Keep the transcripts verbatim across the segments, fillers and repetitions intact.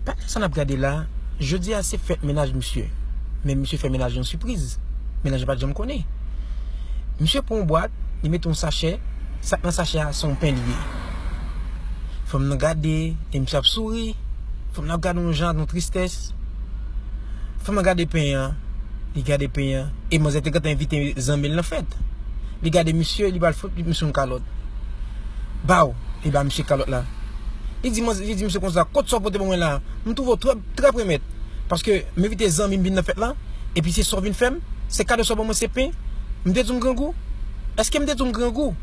Patnè sa n ap gade la, jodi a se fèt mennaj misye. Men misye fè mennaj yon sipriz. Mennaj la pa t janm konnen. Misye pran yon bwat, li mete yon sachè, sa k nan sachè a se yon pen li ye. Fanm nan gade, e misye ap souri. Fanm nan ap gade yon jan ak yon tristès. Fanm nan gade pen an, li gade pen an, e manzè te gentan envite zanmi l nan fèt. Li gade misye, li pral fout misye yon kalòt. Baw, li ba misye kalòt la. Li di manzè, li di misye konsa, kot sa w pote ban mwen la? M twouve w trè, trè premèt. Paske m envite zanmi m vin nan fèt la, epi se sa w vin fè m? Se kado sa w ban mwen se pen? M te di w m grangou? Èske m te di w m grangou?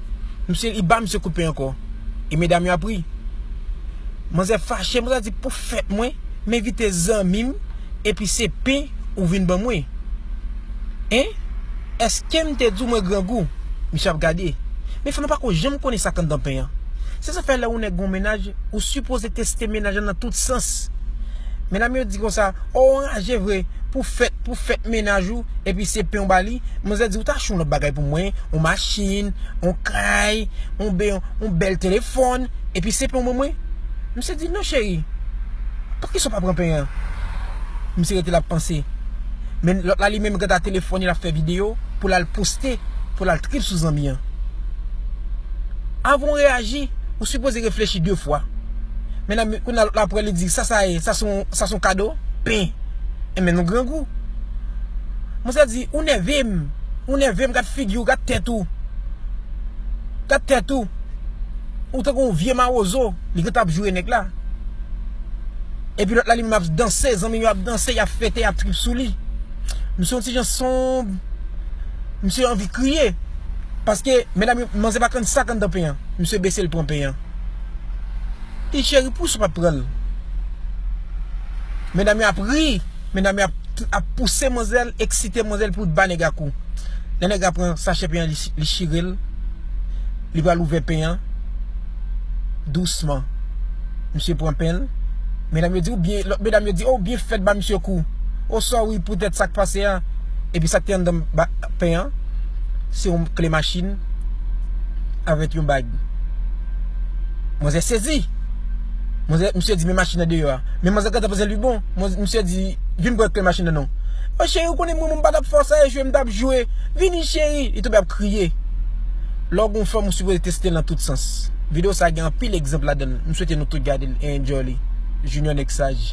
Misye, li ba misye kout pen ankò. E medam yo ap ri. Manzè fache, manzè di pou fèt mwen, m envite zanmi m, epi se pen ou vin ban mwen. Hein? Èske m te di w mwen grangou? Misye ap gade. Men fanm nan pako janm konnen sa k anndan pen an. Se sa fè lè yon nèg gon mennaj, ou sipoze teste mennaj lan nan tout sans. Medam yo di konsa, o, w anraje vre, pou fèt, pou fèt mennaj ou, epi se pen w ba li. Manzè di, ou ta chou yon lòt bagay pou mwen, yon machin, yon kay, yon bè-, yon bèl telefòn, epi se pen w ban mwen. Misye di, non cheri, poukisa w pa pran pen an? Misye rete l ap panse. Men lòt la li menm gentan telefone, l ap fè videyo pou l al poste, pou l al trip sou zanmi an. Avan w reyaji, ou sipoze reflechi de fwa. Men la, kounye a lòt la pran, li di, sa sa ye, sa se yon, sa se yon kado? Pen. Enben nou grangou. Manzè di, ou nève m, ou nève m, gad figi w, gad tèt ou. Gad tèt ou. Ou tankou yon vye mawozo, li gentan ap joure nèg la. Epi lòt la li menm ap danse, zanmi yo ap danse, y ap fete, y ap trip sou li. Misye yon ti jan sonb. Misye anvi kriye. Paske medam yo, manzè pa konn sa k anndan pen an. Misye bese l pran pen an. Li di, cheri, poukisa w pa t pran l? Medam yo ap ri. Medam yo ap, ap pouse manzè, eksite manzè pou l ba nèg la kou. Lè nèg la pran sachè pen an, li, li chire l. Li pral ouvè pen an. Dousman. Misye pran pen l. Medam yo di, ou byen, lòt medam yo di, o, byen fèt ba misye kou. O, sorry poutèt sa k pase a. Epi sa k te anndan ba-, pen an, se yon kle machin avèk yon bag. Manzè sezi. Manzè, misye di, men machin nan deyò a. Men manzè gentan panse li bon. Manzè, misye di, vin pran kle machin nan non. O cheri, ou konnen mwen, mwen m pa t ap fè w sa, e jwe m t ap jwe. Vini cheri. Li tonbe ap kriye. Lè w gon fanm, ou sipoze teste l nan tout sans. Videyo sa a gen anpil egzanp ladan l. M swete nou tout gade l e enjoy li. Junior Nèg Saj.